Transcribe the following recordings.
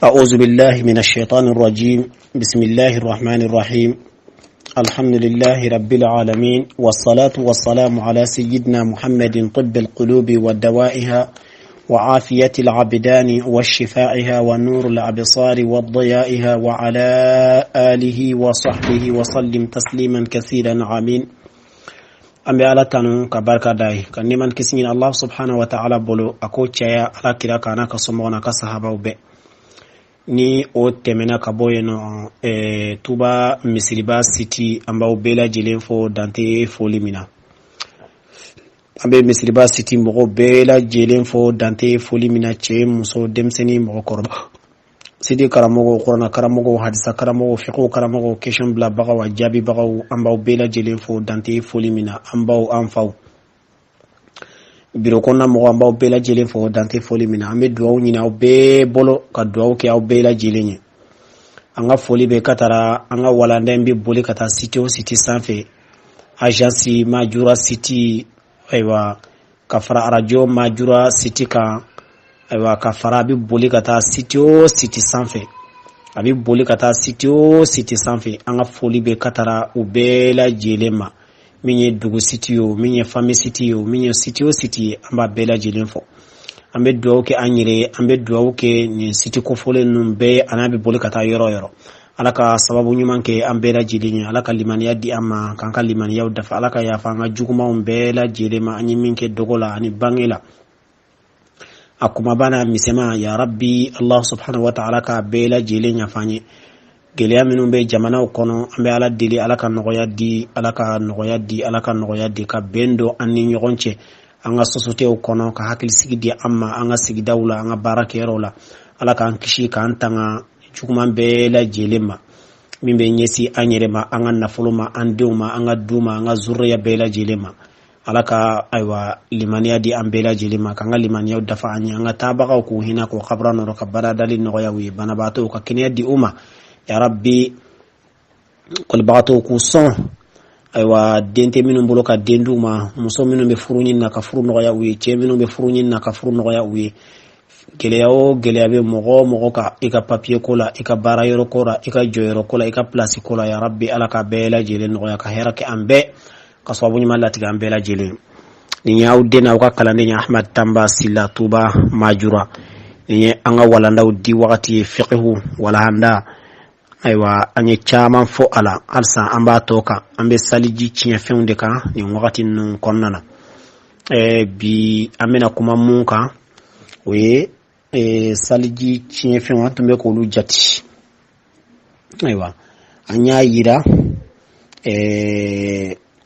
أعوذ بالله من الشيطان الرجيم. بسم الله الرحمن الرحيم. الحمد لله رب العالمين، والصلاة والسلام على سيدنا محمد طب القلوب ودوائها وعافية العبدان وشفائها ونور الأبصار وضيائها، وعلى آله وصحبه وسلم تسليما كثيرا، آمين. An bɛ Ala tanu ka barika da ye, ka nɛɛma kisi ɲini Allah subhanahu wa ta'ala bolo, a k'o caya Ala kira kan n'a ka somɔgɔw n'a ka sahabaw bɛɛ. Ni o tɛmɛna ka bɔ yen nɔ, Tuba Misiriba site, an b'aw bɛɛ lajɛlen fo dante foli min na. An bɛ Misiriba site mɔgɔw bɛɛ lajɛlen fo dante foli min na, cɛ, muso, denmisɛnnin, mɔgɔkɔrɔba, site karamɔgɔw, kuranna karamɔgɔw, hadisa karamɔgɔw, fiqh karamɔgɔw, question bilabagaw, a jaabibagaw, an b'aw bɛɛ lajɛlen fo dante foli min na. An baw, an faw, biro kɔnɔna mɔgɔ, an b'aw bɛɛ lajɛlen fo dante foli min na. An bɛ dugawu ɲini aw bɛɛ bolo, ka dugawu kɛ aw bɛɛ lajɛlen ye. An ka foli bɛ ka taara, an ka walanda in bɛ boli ka taa site o site sanfɛ, agence Majura site, ayiwa, ka fara arajo Majura site kan, ayiwa, ka fara, a bɛ boli ka taa site o site sanfɛ, a bɛ boli ka taa site o site sanfɛ, an ka foli bɛ ka taara u bɛɛ lajɛlen ma. Min ye dugu site ye o, min ye famille site ye o, min ye site o site ye, an b'a bɛɛ lajɛlen fɔ. An bɛ dugawu kɛ an yɛrɛ ye, an bɛ dugawu kɛ nin site kofɔlen ninnu bɛɛ a n'a bɛ boli ka taa yɔrɔ o yɔrɔ. Ala ka sababu ɲuman kɛ an bɛɛ lajɛlen ye. Ala ka limaniya di an ma, k'an ka limaniyaw dafa. Ala ka yafa an ka jugumanw bɛɛ lajɛlen ma, an ye min kɛ dogo la ani bange la, a kumaba n'a misɛnman. Ya rabbi, Allah subhanahu wa ta'ala ka bɛɛ lajɛlen yafa an ye. Gɛlɛya minnu bɛ jamanaw kɔnɔ, an bɛ Ala deli, Ala ka nɔgɔya di, Ala ka nɔgɔya di, Ala ka nɔgɔya di, ka bɛn don an ni ɲɔgɔn cɛ an ka sociétéw kɔnɔ, ka hakilisigi di an ma an ka sigidaw la, an ka baarakɛyɔrɔw la. Ala k'an kisi k'an tanga juguman bɛɛ lajɛlen ma, min bɛ ɲɛsin an yɛrɛ ma, an ka nafolo ma, an denw ma, an ka du ma, an ka zuriya bɛɛ lajɛlen ma. Ala ka, ayiwa, limaniya di an bɛɛ lajɛlen ma, k'an ka limaniyaw dafa an ye. An ka taabagaw, k'u hinɛ, k'u kabura nɔrɔ, ka baradali nɔgɔya u ye. Banabaatɔw, ka kɛnɛya di u ma, ya rabbi. Kɔlibagatɔw, k'u sɔn. Ayiwa, den tɛ minnu bolo, ka den d'u ma. Muso minnu bɛ furu ɲini na, ka furu nɔgɔya u ye. Cɛ minnu bɛ furu ɲini na, ka furu nɔgɔya u ye. Gɛlɛya o gɛlɛya bɛ mɔgɔ o mɔgɔ ka, i ka papiye ko la, i ka baara yɔrɔ ko la, i ka jɔyɔrɔ ko la, i ka pilasi ko la, ya rabbi, Ala ka bɛɛ lajɛlen nɔgɔya, ka hɛrɛ kɛ an bɛɛ, ka sababu ɲuman latigɛ an bɛɛ lajɛlen. Nin y'aw den n'aw ka kalanden ye, Ahmad Tanba Sila, Tuba Majura. Nin ye an ka walandaw di wagati ye, fiqhu walahanda. Ayiwa, an ye caman fɔ a la, halisa an b'a tɔ kan. An bɛ saliji tiɲɛfɛnw de kan nin wagati ninnu kɔnɔna na. Bi an bɛna kuma mun kan, o ye saliji tiɲɛfɛnw. An tun bɛ k'olu jate. Ayiwa, an y'a yira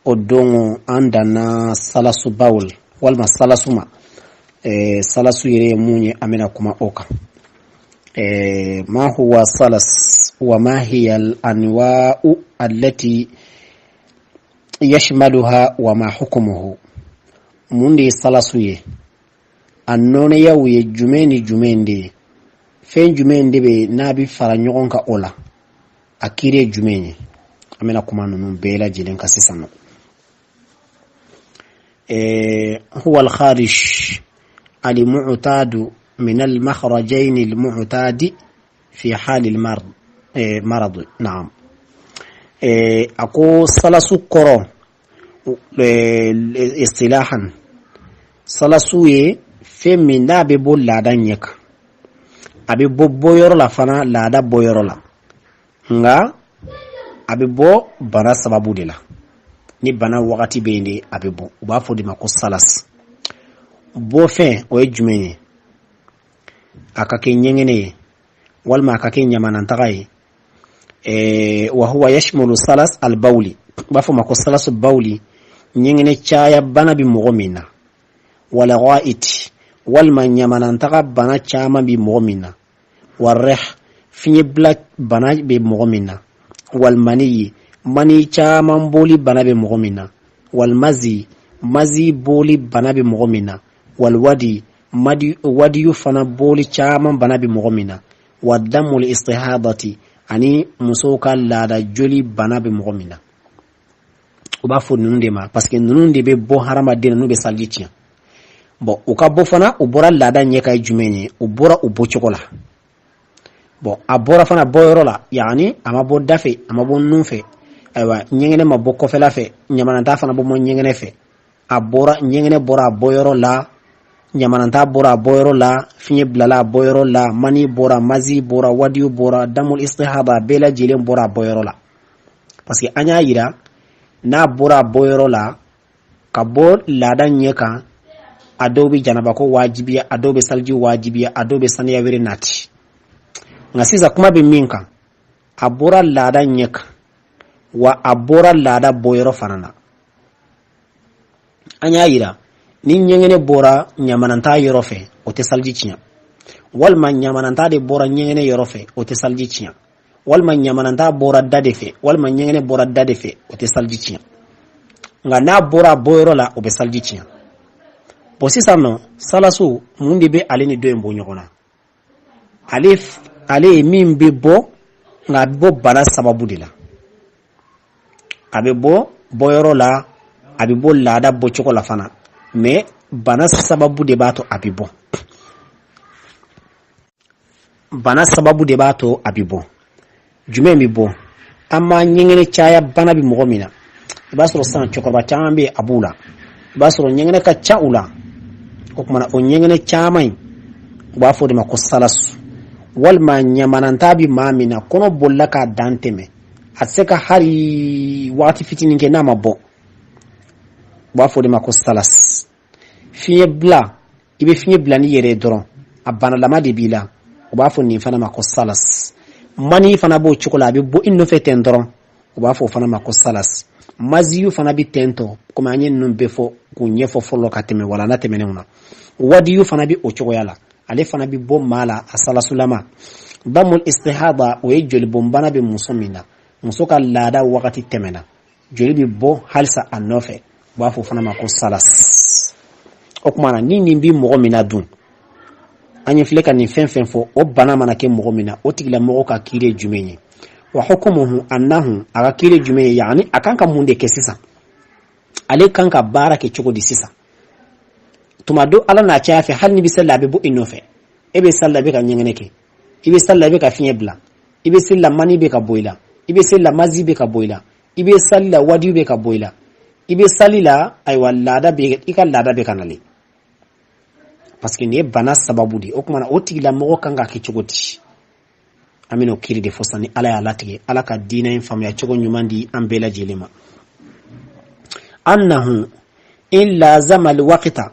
o don, an danna salasu bawul walima salasu ma. Salasu yɛrɛ ye mun ye? An bɛna kuma o kan. Ma huwa salas wa ma hiya al anwa'u allati yashmaluha wa ma hukumuhu? Mun de ye salasu ye? A nɔnɛyaw ye jumɛn ni jumɛn de ye? Fɛn jumɛn de bɛ n'a bɛ fara ɲɔgɔn kan o la? A kiiri ye jumɛn ye? An bɛna kuma ninnu bɛɛ lajɛlen kan sisan nɔ. Huwa al-kharij al-mu'tadu min al-makhrajayn al-mu'tadi fi hali al-marad. Marad, na'am. A ko salasu kɔrɔ, istilahan, salasu ye fɛn min n'a bɛ bɔ laada ɲɛ kan, a bɛ bɔ bɔyɔrɔ la fana, laada bɔyɔrɔ la, nka a bɛ bɔ bana sababu de la. Ni bana wagati bɛ yen de, a bɛ bɔ. U b'a fɔ de ma ko salas. Bɔfɛn o ye jumɛn ye? A ka kɛ ɲɛgɛnɛ ye walima a ka kɛ ɲamanantaga ye. Wa huwa yashmulu salas albawli, u b'a fɔ ma ko salasu bawli, ɲɛgɛnɛ caya bana bɛ mɔgɔ min na, wala ghaiti, walima ɲamanantaga bana caman bɛ mɔgɔ min na, warih, fiɲɛbila bana bɛ mɔgɔ min na, walmaniyi, mani caman boli bana bɛ mɔgɔ min na, walmazi, mazi boli bana bɛ mɔgɔ min na, walwadi, wadiyu fana boli caman bana bɛ mɔgɔ min na, wa damul istihadati, ani musow ka laada joli bana bɛ mɔgɔ min na. U b'a fɔ ninnu de ma, parce que ninnu de bɛ bɔ hadamaden na, n'u bɛ saliji tiɲɛ. Bon, u ka bɔ fana, u bɔra laada ɲɛ ka ye jumɛn ye? U bɔra u bɔcogo la. Bon, a bɔra fana bɔyɔrɔ la, yaani a ma bɔ da fɛ, a ma bɔ nun fɛ, ayiwa ɲɛgɛnɛ ma bɔ kɔfɛla fɛ, ɲamananta fana bɔ ma ɲɛgɛnɛ fɛ. A bɔra, ɲɛgɛnɛ bɔra a bɔyɔrɔ la, ɲamananta bɔra a bɔyɔrɔ la, fiɲɛ bilala a bɔyɔrɔ la, mani bɔra, mazi bɔra, wadiyu bɔra, damul istihada bɛɛ lajɛlen bɔra a bɔyɔrɔ la. Parce que an y'a yira, n'a bɔra a bɔyɔrɔ la ka bɔ laada ɲɛ kan, a dɔw bɛ janabako wajibiya, a dɔw bɛ saliji wajibiya, a dɔw bɛ saniya wɛrɛ nati. Nka sisan kuma bɛ min kan, a bɔra laada ɲɛ kan wa a bɔra laada bɔyɔrɔ fana na. An y'a yira, ni ɲɛgɛnɛ bɔra ɲamananta yɔrɔ fɛ, o tɛ saliji tiɲɛ, walima ɲamananta de bɔra ɲɛgɛnɛ yɔrɔ fɛ, o tɛ saliji tiɲɛ, walima ɲamananta bɔra da de fɛ, walima ɲɛgɛnɛ bɔra da de fɛ, o tɛ saliji tiɲɛ. Nka n'a bɔra a bɔyɔrɔ la, o bɛ saliji tiɲɛ. Bon, sisan nɔ, salasu mun de bɛ ale ni dɔ in bɔ ɲɔgɔn na? Ale ye min bɛ bɔ, nka a bɛ bɔ bana sababu de la. A bɛ bɔ bɔyɔrɔ la, a bɛ bɔ laada bɔcogo la fana, mais bana sababu de b'a to a bɛ bɔ. Bana sababu de b'a to a bɛ bɔ. Jumɛn bɛ bɔ? An ma ɲɛgɛnɛ caya bana bɛ mɔgɔ min na, i b'a sɔrɔ sisan cɛkɔrɔba caman bɛ yen, a b'u la, i b'a sɔrɔ ɲɛgɛnɛ ka ca u la. O kumana o ɲɛgɛnɛ caman in, u b'a fɔ o de ma ko salasu. Walima ɲamananta bɛ maa min na, kɔnɔ bolila k'a dan tɛmɛ, a tɛ se ka hali wagati fitinin kɛ n'a ma bɔ, u b'a fɔ o de ma ko salas. Fiɲɛ bila, i bɛ fiɲɛ bila n'i yɛrɛ ye dɔrɔn, a banalama de b'i la, u b'a fɔ nin fana ma ko salas. Mani fana b'o cogo la, a bɛ bɔ i nɔfɛ ten dɔrɔn, u b'a fɔ o fana ma ko salas. Maziyu fana bɛ ten tɔ, komi an ye ninnu bɛɛ fɔ k'u ɲɛfɔ fɔlɔ ka tɛmɛ walanda tɛmɛnenw na. Wadiyu fana bɛ o cogoya la, ale fana bɛ bɔ maa la a salasulama. Damul istihada, o ye jolibɔnbana bɛ muso min na, muso ka laada wagati tɛmɛna, joli bɛ bɔ halisa a nɔfɛ, u b'a fɔ o fana ma ko salas. O tuma na, ni nin bɛ mɔgɔ min na dun, an ye filɛ ka nin fɛn fɛn fɔ, o bana mana kɛ mɔgɔ min na, o tigilamɔgɔ ka kiiri ye jumɛn ye? Wa hukumuhu annahu, a ka kiiri ye jumɛn ye? Yaani a kan ka mun de kɛ sisan? Ale kan ka baara kɛ cogo di sisan? Tuma dɔ, ala n'a caya fɛ, hali ni bɛ sali la, a bɛ bɔ i nɔfɛ. E bɛ sali la, i bɛ ka ɲɛgɛnɛ kɛ, i bɛ sali la, i bɛ ka fiɲɛ bila, i bɛ seli la, mani bɛ ka bɔ i la, i bɛ seli la, mazi bɛ ka bɔ i la, i bɛ sali la, wadiyu bɛ ka bɔ i la, i bɛ sali la, ayiwa laada bɛ, i ka laada bɛ ka nalen, parce que nin ye bana sababu de ye. O tuma na, o tigilamɔgɔ kan ka kɛ cogo di? An bɛna o kiiri de fɔ sisan ni ala y'a latigɛ. Ala ka diinɛ in faamuya cogo ɲuman di an bɛɛ lajɛlen ma. Annahu in lazama alwaqta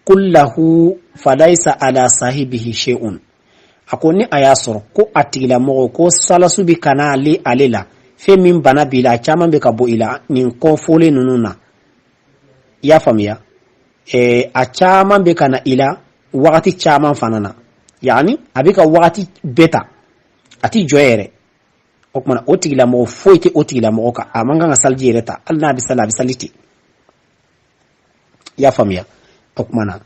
kullahu falaysa ala sahibihi shay'un. A ko ni a y'a sɔrɔ ko a tigilamɔgɔ ko salasu bɛ ka na ale la, fɛn min bana b'i la, a caman bɛ ka bɔ i la nin kɔfɔlen ninnu na, i y'a faamuya, a caman bɛ ka na i la wagati caman fana na, yaani a bɛ ka wagati bɛɛ ta, a ti jɔ yɛrɛ. O tuma na, o tigilamɔgɔ, foyi tɛ o tigilamɔgɔ kan, a man kan ka saliji yɛrɛ ta. Hali n'a bɛ sali, a bɛ sali ten, i y'a faamuya. O tuma na,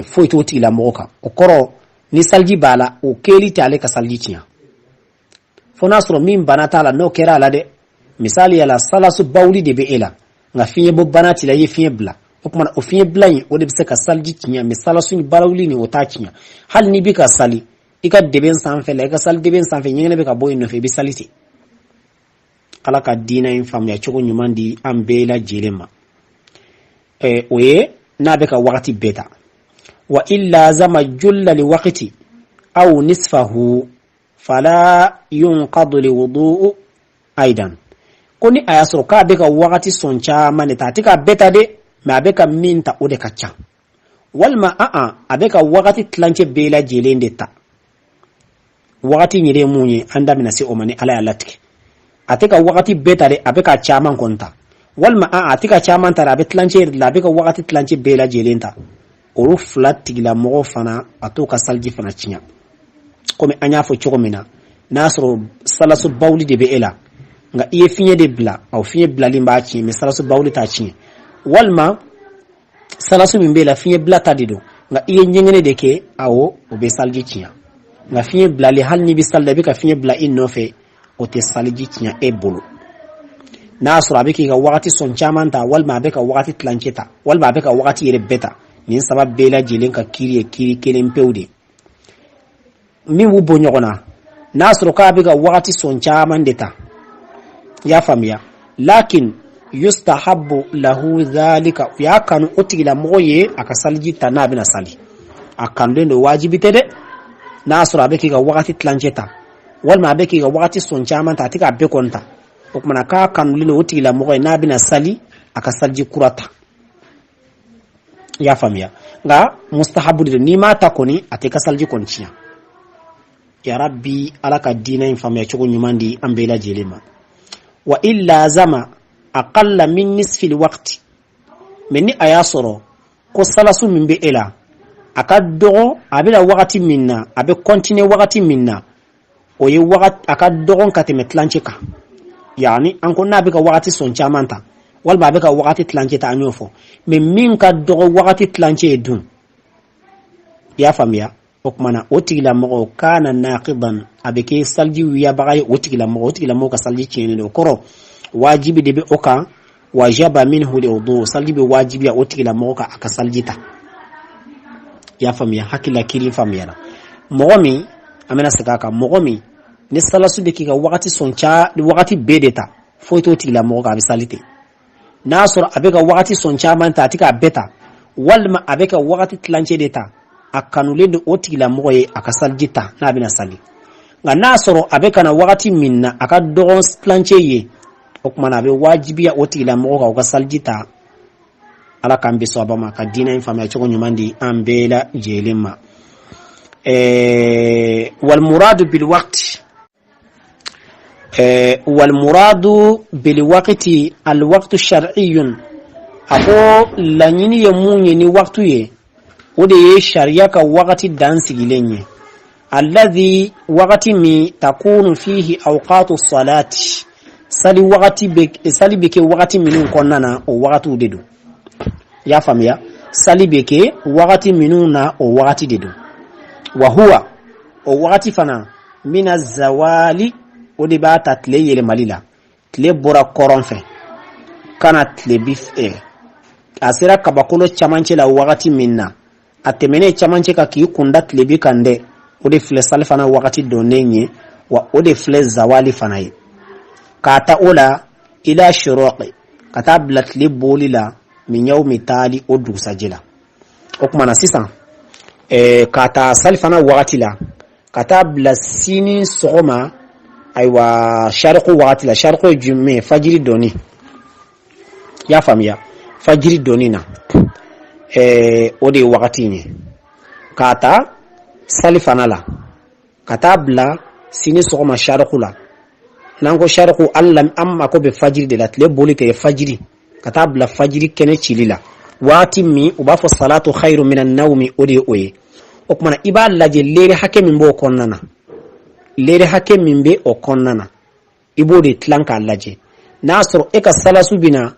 foyi t'o tigilamɔgɔ kan. O kɔrɔ, ni saliji b'a la, o kɛli tɛ ale ka saliji tiɲɛ, fo n'a sɔrɔ min bana t'a la, n'o kɛra a la dɛ. Misali la, salasu bawuli de bɛ e la, nka fiɲɛ bɔ bana t'i la, i ye fiɲɛ bila. O tuma na, o fiɲɛ bila in, o de bɛ se ka saliji tiɲɛ, mais salasu ni bawuli nin, o t'a tiɲɛ. Hali n'i bɛ ka sali i ka deben sanfɛ la, i ka sali deben sanfɛ, ɲɛgɛnɛ bɛ ka bɔ i nɔfɛ, i bɛ sali ten. Ala ka diinɛ in faamuya cogo ɲuman di an bɛɛ lajɛlen ma. O ye n'a bɛ ka wagati bɛɛ ta. Wa in lazama julla liwaqti aw nisfahu fala yunqadu liwudu'u aidan. Ko ni a y'a sɔrɔ k'a bɛ ka wagati sɔn caman de ta, a tɛ ka bɛɛ ta dɛ, mais a bɛ ka min ta, o de ka ca, walima a bɛ ka wagati tilancɛ bɛɛ lajɛlen de ta. Wagati yɛrɛ ye mun ye? An da bɛna se o ma ni ala y'a latigɛ. A tɛ ka wagati bɛɛ ta dɛ, a bɛ ka caman kɔni ta, walima a tɛ ka caman ta dɛ, a bɛ tilancɛ yɛrɛ de la, a bɛ ka wagati tilancɛ bɛɛ lajɛlen ta. Olu fila tigilamɔgɔ fana, a t'o ka saliji fana tiɲɛ. Komi an y'a fɔ cogo min na, n'a sɔrɔ salasu bawuli de bɛ e la, nka i ye fiɲɛ de bila, aw fiɲɛ bilalen b'a tiɲɛ, mais salasu bawuli t'a tiɲɛ. Walima salasu min b'e la, fiɲɛ bila ta de don, nka i ye ɲɛgɛnɛ de kɛ, awɔ, o bɛ saliji tiɲɛ. Nka fiɲɛ bilali, hali n'i bɛ sali la, i bɛ ka fiɲɛ bila i nɔfɛ, o tɛ saliji tiɲɛ e bolo. N'a sɔrɔ a bɛ k'i ka wagati sɔn caman ta, walima a bɛ ka wagati tilancɛ ta, walima a bɛ ka wagati yɛrɛ bɛɛ ta, nin saba bɛɛ lajɛlen ka kiiri ye kiiri kelen pewu de. Min b'u bɔ ɲɔgɔn na, n'a sɔrɔ k'a bɛ ka wagati sɔn caman de ta, i y'a faamuya. Lakin yustahabu lahu dhalika, u y'a kanu o tigilamɔgɔ ye a ka saliji ta n'a bɛna sali. A kanulen don, wajibi tɛ dɛ. N'a sɔrɔ a bɛ k'i ka wagati tilancɛ ta, walima a bɛ k'i ka wagati sɔn caman ta, a tɛ k'a bɛɛ kɔni ta, o kumana k'a kanulen don o tigilamɔgɔ ye, n'a bɛna sali, a ka saliji kura ta, i y'a faamuya. Nka mustahabu de don, n'i m'a ta kɔni, a tɛ ka saliji kɔni tiɲɛ. Ya rabbi, Ala ka diinɛ in faamuya cogo ɲuman di an bɛɛ lajɛlen ma. Wa in lazama aqalla min nisfil waqti, mais ni a y'a sɔrɔ ko salasu min bɛ e la, a ka dɔgɔ, a bɛna wagati min na, a bɛ continuer wagati min na, o ye wagati a ka dɔgɔn ka tɛmɛ tilancɛ kan. Yani an ko n'a bɛ ka wagati sɔn caman ta, walima a bɛ ka wagati tilancɛ ta, an y'o fɔ. Mais min ka dɔgɔ wagati tilancɛ ye dun, i y'a faamuya, o tuma na o tigilamɔgɔ kana naqidan, a bɛ kɛ saliji wiyabaga ye. O tigilamɔgɔ ka saliji tiɲɛnen don, o kɔrɔ wajibi de bɛ o kan. Wajaba minhu alwudu, saliji bɛ wajibiya o tigilamɔgɔ kan a ka saliji ta. I y'a faamuya, hakili la kiri faamuyara. Mɔgɔ min, an bɛna segin a kan, mɔgɔ min ni salasu bɛ k'i ka wagati sɔn ca, wagati bɛɛ de ta, foyi t'o tigilamɔgɔ kan, a bɛ sali ten. N'a sɔrɔ a bɛ ka wagati sɔn caman ta, a tɛ k'a bɛɛ ta, walima a bɛ ka wagati tilancɛ de ta, a kanulen don o tigilamɔgɔ ye a ka saliji ta n'a bɛna sali. Nka n'a sɔrɔ a bɛ ka na wagati min na, a ka dɔgɔn tilancɛ ye, o tuma na a bɛ wajibiya o tigilamɔgɔ kan o ka saliji ta. Ala k'an bɛ sɔn ma ka diinɛ in faamuya cogo ɲuman di an bɛɛ lajɛlen ma. Walmuradu bilwaqti, walmuradu bilwaqti alwaqtu shar'iyyun. A ko laɲini ye mun ye ni waqtu ye, o de ye sariya ka wagati dan sigilen ye. Alladhi, wagati min, takunu fihi awqatu salati, sali wagati bɛ, sali bɛ kɛ wagati minnu kɔnɔna na, o wagatiw de don. I y'a faamuya, sali bɛ kɛ wagati minnu na, o wagati de don. Wa huwa, o wagati fana, mina zawali, o de b'a ta tile yɛlɛmali la. Tile bɔra kɔrɔn fɛ ka na tile bi fɛ, a sera kabakolo camancɛ la wagati min na, a tɛmɛnen camancɛ kan k'i kunda tilebi kan dɛ, o de filɛ salifana wagati donnen ye, wa o de filɛ zawali fana ye. K'a ta o la, ila shuruqi, ka taa bila tile bɔli la, min yawmi tali, o dugusajɛ la. O tuma na sisan, k'a ta salifana wagati la ka taa bila sini sɔgɔma, ayiwa, sariku wagati la. Sariku ye jumɛn ye? Fajiri dɔnni, i y'a faamuya, fajiri dɔnni na, o de ye wagati in ye. K'a ta salifana la ka taa bila sini sɔgɔma sariku la. N'an ko sariku, an mako bɛ fajiri de la, tile boli tɛ, fajiri, ka taa bila fajiri kɛnɛ cili la, waati min u b'a fɔ salatu khairu minan nawmi, o de ye o ye. O kumana i b'a lajɛ leri hakɛ min b'o kɔnɔna na, leri hakɛ min bɛ o kɔnɔna na, i b'o de tilan k'a lajɛ. N'a sɔrɔ e ka salasu bɛ na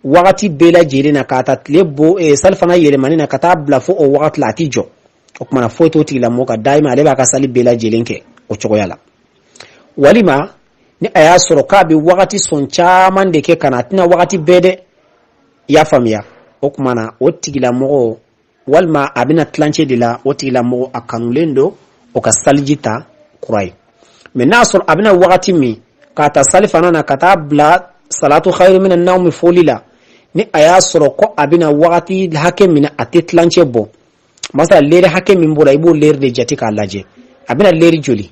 wagati bɛɛ lajɛlen na, k'a ta tile bo salifana yɛlɛmani na ka taa bila fo o wagati la, a ti jɔ, o kumana foyi t'o tigilamɔgɔ kan, dayima ale b'a ka sali bɛɛ lajɛlen kɛ o cogoya la. Walima ni a y'a sɔrɔ k'a bɛ wagati sɔn caman de kɛ ka na, a tɛna wagati bɛɛ dɛ, i y'a faamuya, o tuma na o tigilamɔgɔ, walima a bɛna tilancɛ de la, o tigilamɔgɔ a kanulen don o ka saliji ta kura ye. Mais n'a sɔrɔ a bɛna wagati min k'a ta salifana na ka taa bila salatu khairu minan nawmi foli la, ni a y'a sɔrɔ ko a bɛna wagati hakɛ min na, a tɛ tilancɛ bɔ, masala leri hakɛ min b'o la, i b'o leri de jate k'a lajɛ a bɛna leri joli.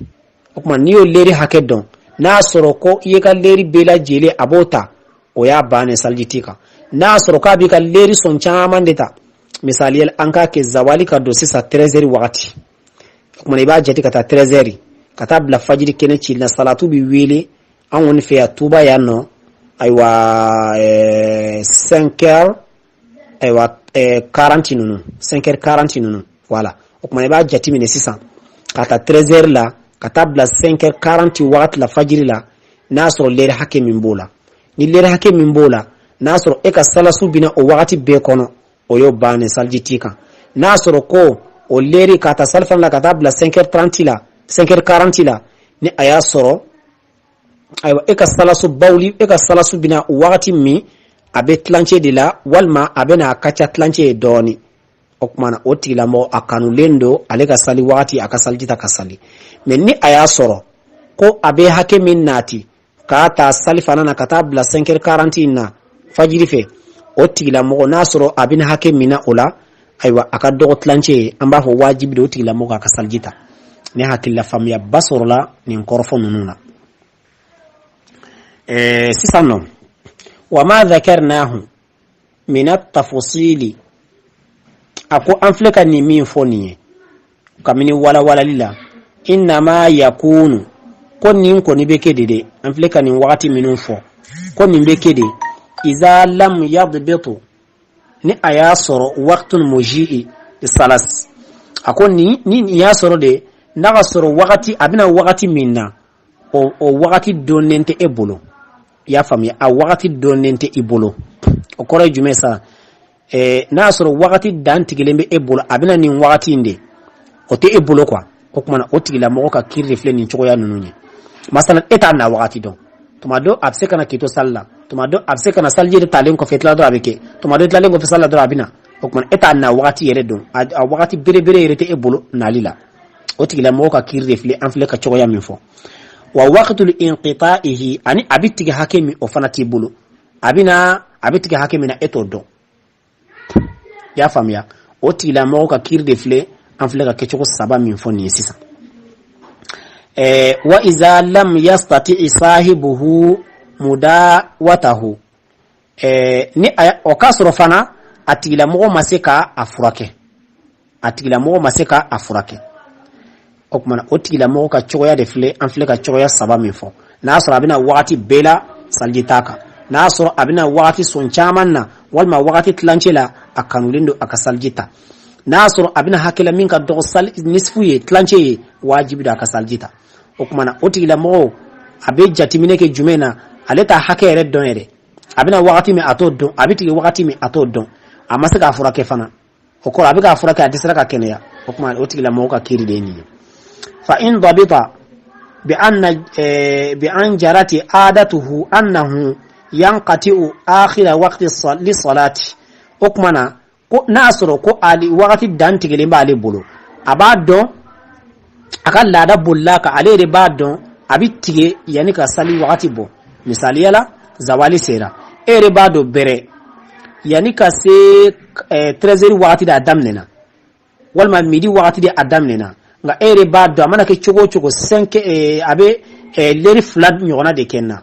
O tuma n'i y'o leri hakɛ dɔn, n'a y'a sɔrɔ ko i ye ka leri bɛɛ lajɛlen a b'o ta, o y'a bannen, saliji t'i kan. N'a y'a sɔrɔ k'a b'i ka leri sɔn caman de ta, misali an k'a kɛ zawali ka don sisan 13 heures wagati, o tuma i b'a jate ka taa 13 heures ka taa bila fajiri kɛnɛ cili la. Salatu bɛ wele an kɔni fɛ yan Tuba yan nɔ, ayiwa, 5 heures, ayiwa, 40 ninnu, 5 heures 40 ninnu, voilà. O tuma i b'a jateminɛ sisan ka taa 13 heures la ka taa bila 5 heures 40 wagati la fajiri la, n'a sɔrɔ lɛri hakɛ min b'o la, ni lɛri hakɛ min b'o la, n'a sɔrɔ e ka salasu bɛna o wagati bɛɛ kɔnɔ, o y'o bannen, saliji t'i kan. N'a sɔrɔ ko o leri ka taa salifana la ka taa bila 5 heures 30 la, 5 heures 40 la, ni a y'a sɔrɔ, ayiwa, e ka salasu bawuli, e ka salasu bɛna wagati min, a bɛ tilancɛ de la, walima a bɛna a ka ca tilancɛ ye dɔɔnin. O tuma na o tigilamɔgɔ a kanulen don ale ka sali wagati a ka saliji ta ka sali. Mais ni a y'a sɔrɔ ko a bɛ hakɛ min nati k'a ta salifana na ka taa bila 5h40 in na fajiri fɛ, o tigilamɔgɔ n'a sɔrɔ a bɛna hakɛ min na o la, ayiwa, a ka dɔgɔ tilancɛ ye, an b'a fɔ wajibi don o tigilamɔgɔ a ka saliji ta. Ne hakilila faamuyaba sɔrɔla nin kɔrɔfɔ ninnu na. Sisan nɔ, wa ma dhakarnahu min at-tafsili, a ko an filɛ ka nin min fɔ nin ye kabini walawalali la, innama yakunu, ko nin kɔni bɛ kɛ de dɛ, an filɛ ka nin wagati minnu fɔ, ko nin bɛ kɛ de, iza lam yadbitu, ni a y'a sɔrɔ waqtul muji'i salas, a ko ni nin y'a sɔrɔ de, n'a ka sɔrɔ wagati a bɛna wagati min na, o wagati dɔnnen tɛ e bolo. I y'a faamuya? A wagati dɔnnen tɛ i bolo, o kɔrɔ ye jumɛn sa? N'a y'a sɔrɔ wagati dantigɛlen bɛ e bolo, a bɛna nin wagati in de, o tɛ e bolo quoi. O tuma na o tigilamɔgɔ ka kiri de filɛ nin cogoya ninnu ye. Masalan, e t'a na wagati dɔn. Tuma dɔ a bɛ se ka na k'i to sali la, tuma dɔ a bɛ se ka na saliji yɛrɛ talen kɔfɛ, tila dɔrɔn a bɛ kɛ, tuma dɔ tilalen kɔfɛ sali la dɔrɔn a bɛ na. O tuma e t'a na wagati yɛrɛ dɔn, a wagati berebere yɛrɛ tɛ e bolo nali la. O tigilamɔgɔ ka kiri de filɛ an filɛ ka cogoya min fɔ. Wa waqtul inqita'ihi, ani a bɛ tigɛ hakɛ min, o fana t'i bolo. A bɛ na, a bɛ tigɛ hakɛ min na, e t'o dɔn. I y'a faamuya? O tigilamɔgɔ ka kiri de filɛ an filɛ ka kɛcogo saba min fɔ nin ye sisan. Wa iza lam yastati sahibuhu mudawatahu, ni o k'a sɔrɔ fana a tigilamɔgɔ ma se ka a furakɛ, a tigilamɔgɔ ma se ka a furakɛ, o tuma na o tigilamɔgɔ ka cogoya de filɛ an filɛ ka cogoya saba min fɔ. N'a sɔrɔ a bɛna wagati bɛɛ la, saliji t'a kan. N'a sɔrɔ a bɛna wagati sɔn caman na walima wagati tilancɛ la, a kanulen don a ka saliji ta. N'a sɔrɔ a bɛna hakɛ la min ka dɔgɔ sali nisifu ye, tilancɛ ye, wajibi don a ka saliji ta. O tuma na o tigilamɔgɔ a bɛ jateminɛ kɛ jumɛn na? Ale t'a hakɛ yɛrɛ dɔn yɛrɛ, a bɛna wagati min a t'o dɔn, a bɛ tigɛ wagati min a t'o dɔn, a ma se k'a furakɛ fana, o kɔrɔ a bɛ k'a furakɛ, a dɛsɛra ka kɛnɛya. O tuma o tigilamɔgɔ ka kiri de ye nin ye. Fa in dabita bi anna bi an jarati adatuhu annahu yanqati'u akhira waqti li salati, o tuma na ko n'a sɔrɔ ko ali wagati dantigɛlen b'ale bolo, a b'a dɔn, a ka laada bolila kan, ale yɛrɛ b'a dɔn a bɛ tigɛ yanni ka sali wagati bɔ. Misaliya la, zawali sera, e yɛrɛ b'a dɔn bɛrɛ yanni ka se 13 heures wagati de a daminɛna, walima midi wagati de a daminɛna, nka e yɛrɛ b'a dɔn a mana kɛ cogo o cogo 5 a bɛ lɛri 2 ɲɔgɔnna de kɛ n na.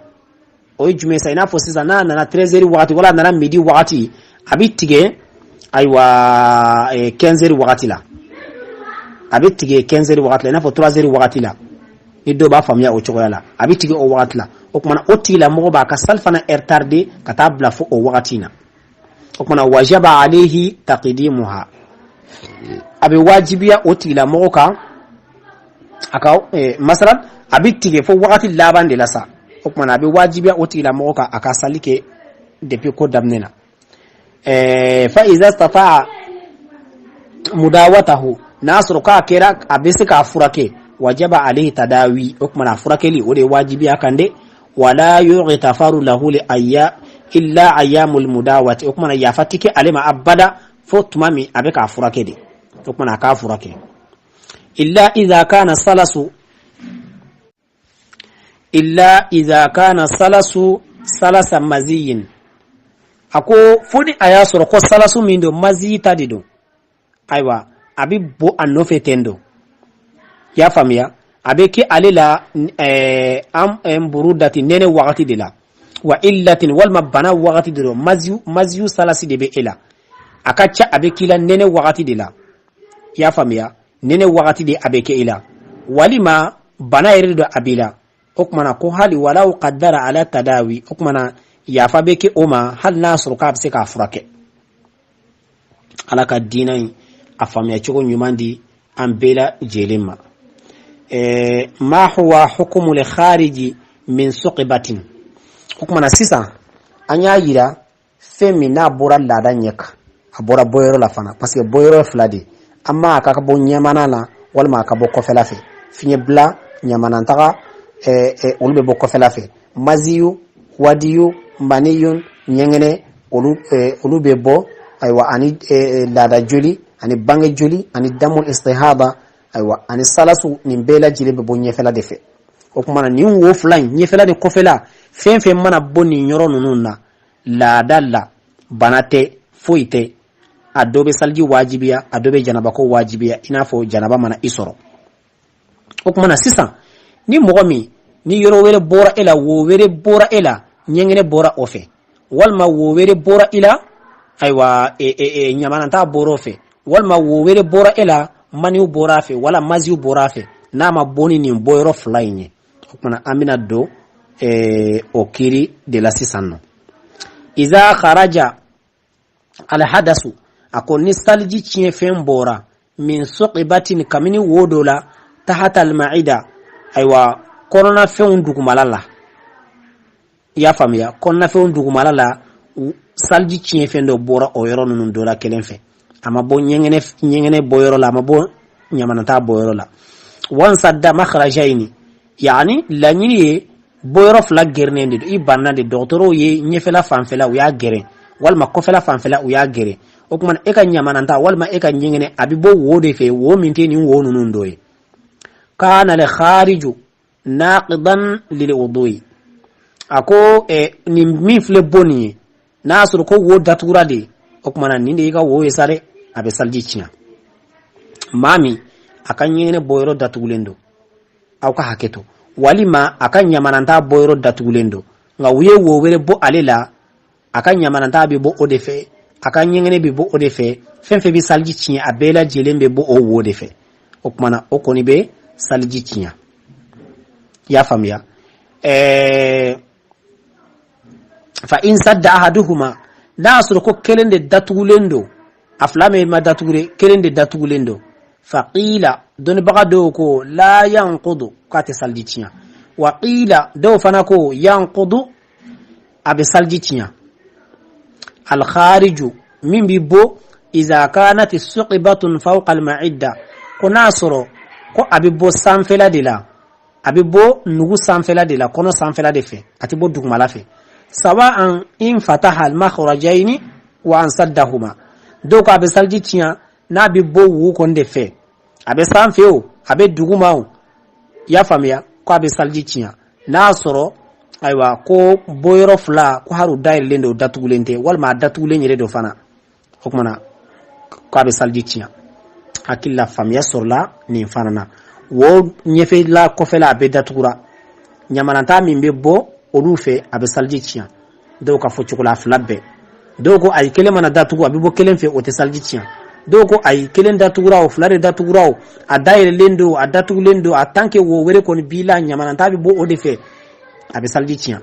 O ye jumɛn sa? I n'a fɔ sisan n'a nana 13 heures wagati wala a nana midi wagati, a bɛ tigɛ ayiwa 15 heures wagati la, a bɛ tigɛ 15 heures wagati la, i n'a fɔ 3 heures wagati la, ni dɔw b'a faamuya o cogoya la, a bɛ tigɛ o wagati la. O tuma na o tigilamɔgɔ b'a ka salifana retarder ka taa bila fo o wagati in na. O tuma na wajaba alayhi taqdimuha, a bɛ wajibiya o tigilamɔgɔ kan a ka masalan a bɛ tigɛ fo wagati laban de la sa. O tuma na a bɛ wajibiya o tigilamɔgɔ kan a ka sali kɛ depuis ko daminɛ na. Fa iza istata'a mudawatahu, n'a sɔrɔ k'a kɛra a bɛ se k'a furakɛ, wajaba alayhi tadawi, o tuma na a furakɛli o de ye wajibiya kan dɛ. Wala yughtafaru lahu li ayya illa ayyamul mudawati, o tuma na yafa tɛ kɛ ale ma abada fo tuma min a bɛ k'a furakɛ de. O tuma na a k'a furakɛ. Illa idha kana salasu, illa idha kana salasu salasa maziyin, a ko fo ni a y'a sɔrɔ ko salasu min don, maziyi ta de don, ayiwa a bɛ bɔ a nɔfɛ ten don. I y'a faamuya? A bɛ kɛ ale la an burudati nɛnɛ wagati de la, wa illatin, walima bana wagati de don, maziyu salasi de bɛ e la, a ka ca a bɛ k'i la nɛnɛ wagati de la. I y'a faamuya? Nɛnɛ wagati de a bɛ kɛ i la, walima bana yɛrɛ de don a b'i la. O tuma na ko hali walaw qaddara ala tadawi, o tuma na yafa bɛ kɛ o ma hali n'a sɔrɔ k'a bɛ se k'a furakɛ. Ala ka diinɛ in a faamuya cogo ɲuman di an bɛɛ lajɛlen ma. Ma huwa hukumu li khariji min suqbatin, o tuma na sisan an y'a yira fɛn min n'a bɔra laada ɲɛ kan, a bɔra bɔyɔrɔ la fana, parce que bɔyɔrɔ fila de, an ma a ka bɔ ɲɛmana na walima a ka bɔ kɔfɛla fɛ. Fiɲɛ bila ɲamanantaga, olu bɛ bɔ kɔfɛla fɛ. Maziyu, wadiyu, maniyun, ɲɛŋɛnɛ, olu bɛ bɔ Ayiwa, ani laada joli, ani bange joli, ani damul istihada, ayiwa, ani salasu, nin bɛɛ lajɛlen bɛ bɔ ɲɛfɛla de fɛ. O tuma na, nin wo fila in, ɲɛfɛla ni kɔfɛla, fɛn fɛn mana bɔ nin yɔrɔ ninnu na laada la, bana tɛ, foyi tɛ, a dɔ bɛ saliji wajibiya, a dɔ bɛ janabako wajibiya, i n'a fɔ janaba mana i sɔrɔ. O tuma na sisan, ni mɔgɔ min ni yɔrɔ wɛrɛ bɔra e la, wo wɛrɛ bɔra e la, ɲɛgɛnɛ bɔra o fɛ, walima wo wɛrɛ bɔra i la, ayiwa, ɲamananta bɔra o fɛ, walima wo wɛrɛ bɔra e la, maniw bɔra a fɛ, wala maziw bɔra a fɛ, n'a ma bɔ ni nin bɔyɔrɔ fila in ye, o tuma an bɛna don o kiri de la sisan nɔ. Iza kharaja alhadasu, a ko ni saliji tiɲɛfɛn bɔra, min suqibatin, kabini wo dɔ la, tahata almaida, ayiwa, kɔnɔnafɛnw dugumala la. I y'a faamuya? Kɔnɔnafɛnw dugumala la, saliji tiɲɛfɛn dɔ bɔra o yɔrɔ ninnu dɔ la kelen fɛ. A ma bɔ ɲɛgɛnɛ bɔyɔrɔ la, a ma bɔ ɲamanata bɔyɔrɔ la. Wansadda makhrajaini, yaani laɲini ye bɔyɔrɔ fila gɛrɛnen de don. I banna de, dɔgɔtɔrɔw ye ɲɛfɛla fanfɛla u y'a gɛrɛn, walima kɔfɛla fanfɛla u y'a gɛrɛn. O tuma e ka ɲamananta walima e ka ɲɛgɛnɛ, a bɛ bɔ wo de fɛ, wo min tɛ nin wo ninnu dɔ ye. Kana al khariju naqidan lil wudui, a ko nin min filɛ bɔ nin ye, n'a y'a sɔrɔ ko wo datugura de, o tuma na nin de y'i ka wo ye sa dɛ, a bɛ saliji tiɲɛ. Maa min a ka ɲɛgɛnɛ bɔyɔrɔ datugulen don, aw ka hakɛ to, walima a ka ɲamananta bɔyɔrɔ datugulen don, nka u ye wo wɛrɛ bɔ ale la, a ka ɲamananta bɛ bɔ o de fɛ, a ka ɲɛgɛnɛ bɛ bɔ o de fɛ, fɛn fɛn bɛ saliji tiɲɛ, a bɛɛ lajɛlen bɛ bɔ o wo de fɛ. O tuma na o kɔni bɛ saliji tiɲɛ. I y'a faamuya? Fa in sadda ahaduhuma, n'a y'a sɔrɔ ko kelen de datugulen don, a fila min ma datugu dɛ, kelen de datugulen don, faqila, dɔnnibaga dɔw ko la yanqudu, k'a tɛ saliji tiɲɛ. Wa qila, dɔw fana ko yanqudu, a bɛ saliji tiɲɛ. Alkhariju, min bɛ bɔ, iza kanat suqibatun fawqa alma'idda, ko n'a sɔrɔ ko a bɛ bɔ sanfɛla de la, a bɛ bɔ nugu sanfɛla de la, kɔnɔ sanfɛla de fɛ, a tɛ bɔ dugumala fɛ. Sawa'an in fataha almakhrajaini wa an saddahuma, dɔw ko a bɛ saliji tiɲɛ n'a bɛ bɔ wo kɔni de fɛ, a bɛ sanfɛ o, a bɛ duguma o. I y'a faamuya? Ko a bɛ saliji tiɲɛ n'a sɔrɔ, ayiwa, ko bɔyɔrɔ fila ko hali u dayɛlɛlen don, datugulen tɛ, walima a datugulen yɛrɛ don fana, o tuma na ko a bɛ saliji tiɲɛ. Hakili la faamuya sɔrɔla nin fana na. Wo ɲɛfɛla, kɔfɛla, a bɛɛ datugura, ɲamananta min bɛ bɔ olu fɛ, a bɛ saliji tiɲɛ, dɔw ka fɔ cogo la a fila bɛɛ. Dɔw ko ayi, kelen mana datugu, a bɛ bɔ kelen fɛ, o tɛ saliji tiɲɛ. Dɔw ko ayi, kelen datugura o, fila de datugura o, a dayɛlɛlen don, a datugulen don, a tant que wo wɛrɛ kɔni b'i la, ɲamananta bɛ bɔ o de fɛ, a bɛ saliji tiɲɛ.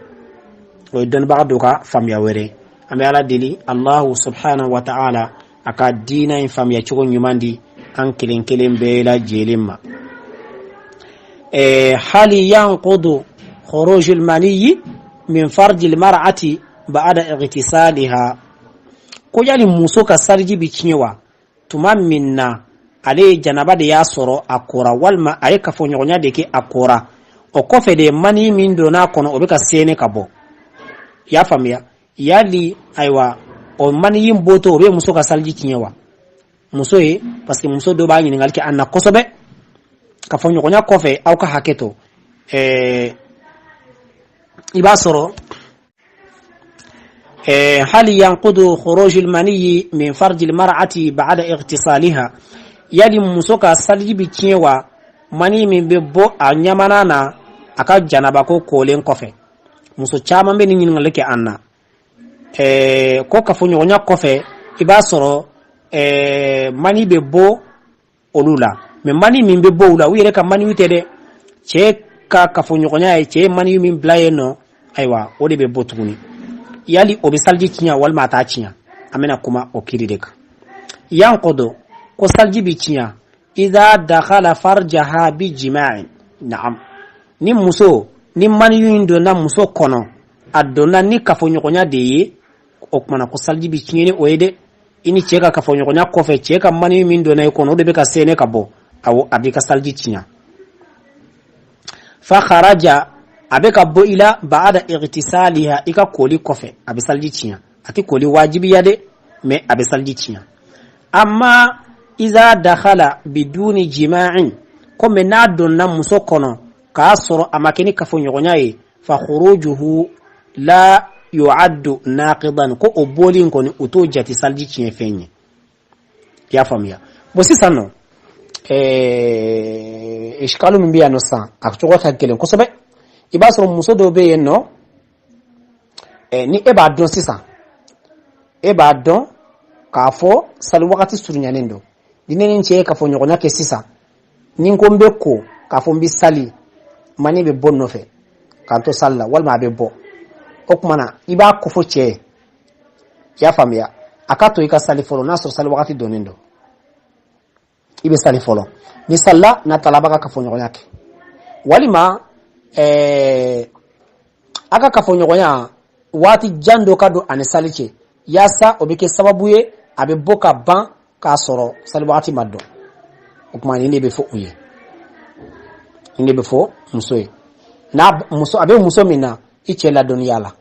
O ye dɔnnibaga dɔw ka faamuya wɛrɛ. An bɛ Ala deli, Allahu subhanahu wa ta'ala, a ka diina in faamuya cogo ɲuman di an kelen kelen bɛɛ lajɛlen ma. Hali yanqudu khurujul maniyi min farjil mar'ati ba'da igtisaliha, ko yali muso ka saliji bi tiɲɛ wa, tuma min na ale ye janaba de y'a sɔrɔ a kora, walima a ye kafoɲɔgɔnya de kɛ a kora, o kɔfɛ de mani min donna a kɔnɔ, o bɛ ka sɛnɛ ka bɔ? I y'a faamuya? Yali, ayiwa, o maniyi bɔtɔ, o bɛ muso ka saliji tiɲɛ wa? Muso ye, parce que muso dɔ b'a ɲininkali kɛ an na kosɛbɛ kafoɲɔgɔnya kɔfɛ. Aw ka hakɛ to, i b'a sɔrɔ hali yanqudu khurujul maniyi min farjil mar'ati ba'da igtisaliha, yali muso ka saliji bi tiɲɛ wa, mani min bɛ bɔ a ɲamana na a ka janabako kolen kɔfɛ? Muso caman bɛ nin ɲininkali kɛ an na, ko kafoɲɔgɔnya kɔfɛ, i b'a sɔrɔ mani bɛ bɔ olu la, mais mani min bɛ bɔ u la, u yɛrɛ ka maniw tɛ dɛ, cɛ ka kafoɲɔgɔnya ye, cɛ ye mani min bila yen nɔ, ayiwa, o de bɛ bɔ tuguni. Yali o bɛ saliji tiɲɛ walima a t'a tiɲɛ? An bɛna kuma o kiri de kan. Yanqudu, ko saliji bɛ tiɲɛ, idha dakhala farjaha bi jima'in. Na'am, ni muso ni maniyu in donna muso kɔnɔ, a donna ni kafoɲɔgɔnya de ye, o kumana ko saliji bɛ tiɲɛ ni o ye dɛ. I ni cɛ ka kafoɲɔgɔnya kɔfɛ, cɛ ka maniyu min donna i kɔnɔ, o de bɛ ka sɛnɛ ka bɔ, awɔ, a b'i ka saliji tiɲɛ. Fa kharaja, a bɛ ka bɔ i la, ba'da igtisaliha, i ka koli kɔfɛ, a bɛ saliji tiɲɛ. A tɛ koli wajibiya dɛ, Mais a bɛ saliji tiɲɛ. Amma iza dakhala biduni jima'in, ko mais n'a donna muso kɔnɔ k'a sɔrɔ a ma kɛ ni kafoɲɔgɔnya ye, fa khurujuhu la yu'addu naqidan, ko o bɔli in kɔni, u t'o jate saliji tiɲɛ fɛn ye. I y'a faamuya? Bon, sisan nɔ, iskalu min bɛ yan nɔ sisan, a cogo ka gɛlɛn kosɛbɛ. I b'a sɔrɔ muso dɔw bɛ yen nɔ, ni e b'a dɔn sisan, e b'a dɔn k'a fɔ sali wagati surunyanen don, ni ne ni n cɛ ye kafoɲɔgɔnya kɛ sisan, ni n ko n bɛ ko k'a fɔ n bɛ sali, mani bɛ bɔ n nɔfɛ k'an to sali la, walima a bɛ bɔ. O tuma na, i b'a kofɔ cɛ ye. I y'a faamuya? A ka to i ka sali fɔlɔ. N'a sɔrɔ sali wagati donnen don, i bɛ sali fɔlɔ. Ni salila, n'a taala, a b'a ka kafoɲɔgɔnya kɛ, walima a ka kafoɲɔgɔnya waati jan dɔ ka don ani sali cɛ, yaasa o bɛ kɛ sababu ye a bɛ bɔ ka ban k'a sɔrɔ sali wagati ma dɔn. O tuma, nin de bɛ fɔ u ye, nin de bɛ fɔ muso ye. N'a muso a bɛ muso min na, i cɛ ladɔnniya la.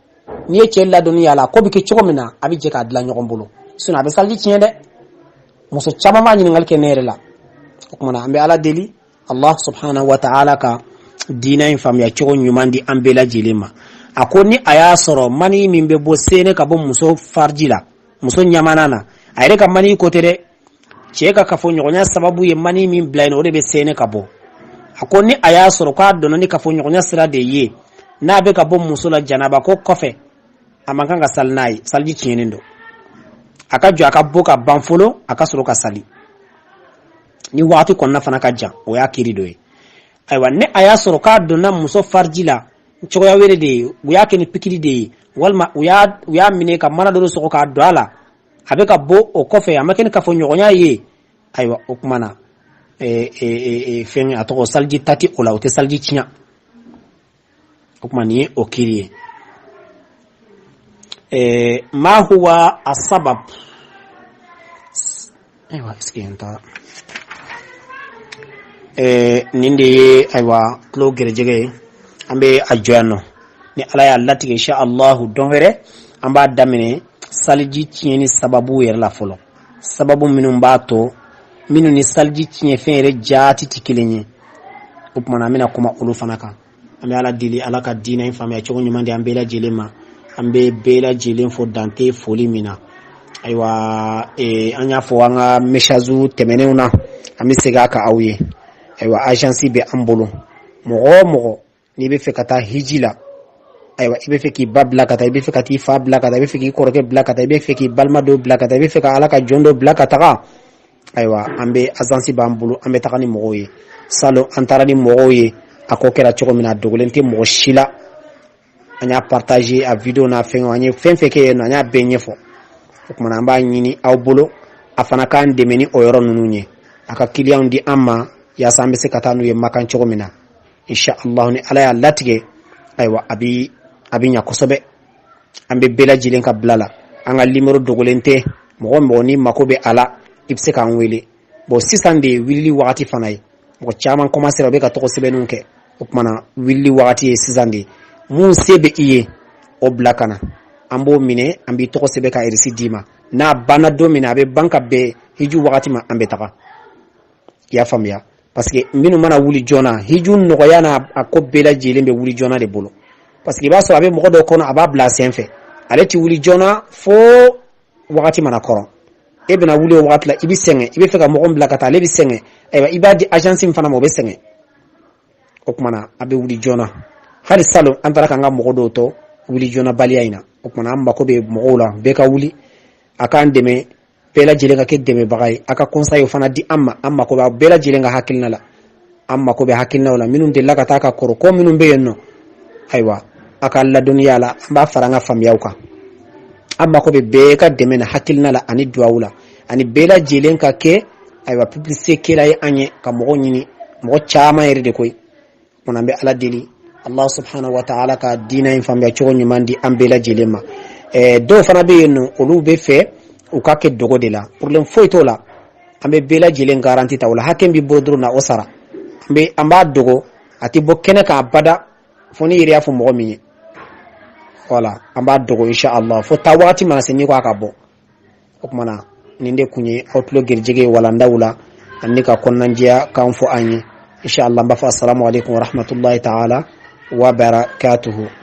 N'i ye cɛ ladɔnniya la, ko bɛ kɛ cogo min na, a bɛ jɛ k'a dilan ɲɔgɔn bolo. Sinon a bɛ saliji tiɲɛ dɛ. Muso caman b'a ɲininkali kɛ ne yɛrɛ la. O tuma na, an bɛ Ala deli, Allah subhanahu wa ta'ala ka diinɛ in faamuya cogo ɲuman di an bɛɛ lajɛlen ma. A ko ni a y'a sɔrɔ mani min bɛ bɔ sene ka bɔ muso fariji la, muso ɲamana na, a yɛrɛ ka mani ko tɛ dɛ, cɛ ka kafoɲɔgɔnya sababu ye mani min bila yen, o de bɛ sene ka bɔ. A ko ni a y'a sɔrɔ k'a donna ni kafoɲɔgɔnya sira de ye, n'a bɛ ka bɔ muso la janaba ko kɔfɛ, a man kan ka sali n'a ye, saliji tiɲɛnen don. A ka jɔ a ka bɔ ka ban fɔlɔ, a ka sɔrɔ ka sali. Ni waati kɔnɔna fana ka jan, o y'a kiri dɔ ye. Ayiwa, ni a y'a sɔrɔ k'a donna muso fariji la cogoya wɛrɛ de ye, u y'a kɛ ni pikiri de ye, walima u y'a minɛ ka mana dɔ sɔgɔ k'a don a la, a bɛ ka bɔ o kɔfɛ, a ma kɛ ni kafoɲɔgɔnya ye, ayiwa, o tuma na, fɛn a tɔgɔ, saliji ta tɛ o la, o tɛ saliji tiɲɛ. O tuma, nin ye o kiri ye. Ma huwa asabab? Ayiwa, est ce que n taara nin de ye? Ayiwa, tulo gɛrɛjɛgɛ ye. An bɛ a jɔ yan nɔ. Ni Ala y'a latigɛ, insha Allahu, dɔn wɛrɛ an b'a daminɛ saliji tiɲɛni sababu yɛrɛ la fɔlɔ, sababu minnu b'a to, minnu ni saliji tiɲɛfɛn yɛrɛ jaati tɛ kelen ye. O tuma na, an bɛna kuma olu fana kan. An bɛ Ala deli, Ala ka diinɛ in faamuya cogo ɲuman di an bɛɛ lajɛlen ma. An bɛ bɛɛ lajɛlen fo dante foli min na. Ayiwa, an y'a fɔ an ka message tɛmɛnenw na, an bɛ segin a kan aw ye. Ayiwa, agence bɛ an bolo. Mɔgɔ o mɔgɔ n'i bɛ fɛ ka taa hiji la, ayiwa, i bɛ fɛ k'i ba bila ka taa, i bɛ fɛ ka t'i fa bila ka taa, i bɛ fɛ k'i kɔrɔkɛ bila ka taa, i bɛ fɛ k'i balima dɔ bila ka taa, i bɛ fɛ ka Ala ka jɔn dɔ bila ka taga, ayiwa, an bɛ agence b'an bolo, an bɛ taga ni mɔgɔw ye. Salon an taara ni mɔgɔw ye, a ko kɛra cogo min na, a dogolen tɛ mɔgɔ si la. An y'a partager a vidéo n'a fɛn, an ye fɛn fɛn kɛ yen nɔ, an y'a bɛɛ ɲɛfɔ. O kumana, an b'a ɲini aw bolo, a fana k'an dɛmɛ ni o yɔrɔ ninnu ye, a ka kiliyanw di an ma, yaasa an bɛ se ka taa n'u ye Makan cogo min na, insha Allah, ni Ala y'a latigɛ. Ayiwa, a bɛ ɲa kosɛbɛ. An bɛ bɛɛ lajɛlen ka bila la. An ka numéro dogolen tɛ. Mɔgɔ mɔgɔ ni mako bɛ a la, i bɛ se k'an wele. Bon, sisan de ye wulili wagati fana ye. Mɔgɔ caman commencé, u bɛ ka tɔgɔ sɛbɛnniw kɛ. O kumana, wulili wagati ye sisan de. Mun se bɛ i ye, o bila ka na, an b'o minɛ, an b'i tɔgɔ sɛbɛn ka reçu d'i ma. N'a banna don min na, a bɛ ban ka bɛn hiju wagati ma, an bɛ taga. I y'a faamuya? Parce que minnu mana wuli joona, hiju nɔgɔya n'a a ko bɛɛ lajɛlen bɛ wuli joona de bolo. Parce que i b'a sɔrɔ a bɛ mɔgɔ dɔw kɔnɔ, a b'a bila a sen fɛ, ale ti wuli joona fo wagati mana kɔrɔ. E bɛna wuli o wagati la, i bɛ sɛgɛn. I bɛ fɛ ka mɔgɔ bila ka taa, ale bɛ sɛgɛn. Ayiwa, i b'a di agence min fana ma, o bɛ sɛgɛn. O kumana, a bɛ wuli joona. Hali salon an taara k'an ka mɔgɔ dɔw tɔ wuli joona baliya in na. O kumana, an mako bɛ mɔgɔw la, bɛɛ ka wuli a k'an dɛmɛ, bɛɛ lajɛlen ka kɛ dɛmɛbaga ye, a ka conseil fana di an ma. An mako bɛ bɛɛ lajɛlen ka hakilina la, an mako bɛ hakilinaw la, minnu delila ka taa ka kɔrɔ, ko minnu bɛ yen nɔ. Ayiwa, a ka ladɔnniya la, an b'a fara an ka faamuyaw kan. An mako bɛ bɛɛ ka dɛmɛ na, hakilina la ani duwawu la, ani bɛɛ lajɛlen ka kɛ, ayiwa, publicité kɛla ye an ye, ka mɔgɔw ɲini, mɔgɔ caman yɛrɛ de koyi. An bɛ Ala deli, Allah subhanahu wa ta'ala ka diinɛ in faamuya cogo ɲuman di an bɛɛ lajɛlen ma. Dɔw fana bɛ yen nɔ, olu bɛ fɛ u ka kɛ dogo de la, problème foyi t'o la. An bɛ bɛɛ lajɛlen garantie ta o la. Hakɛ b'i bolo dɔrɔn na, o sara. An b'a dogo, a tɛ bɔ kɛnɛ kan abada, fo n'i yɛrɛ y'a fɔ mɔgɔ min ye. Wala an b'a dogo, insha Allah, fo taa wagati mana se, n'i ko a ka bɔ. O tuma na nin de kun ye aw tulo garijɛgɛ ye walandaw la ani ka kɔnɔnajɛya kan fɔ an ye. Inshallah, an b'a fɔ assalamu alaikum wa rahmatullahi ta'ala wa barakatuhu.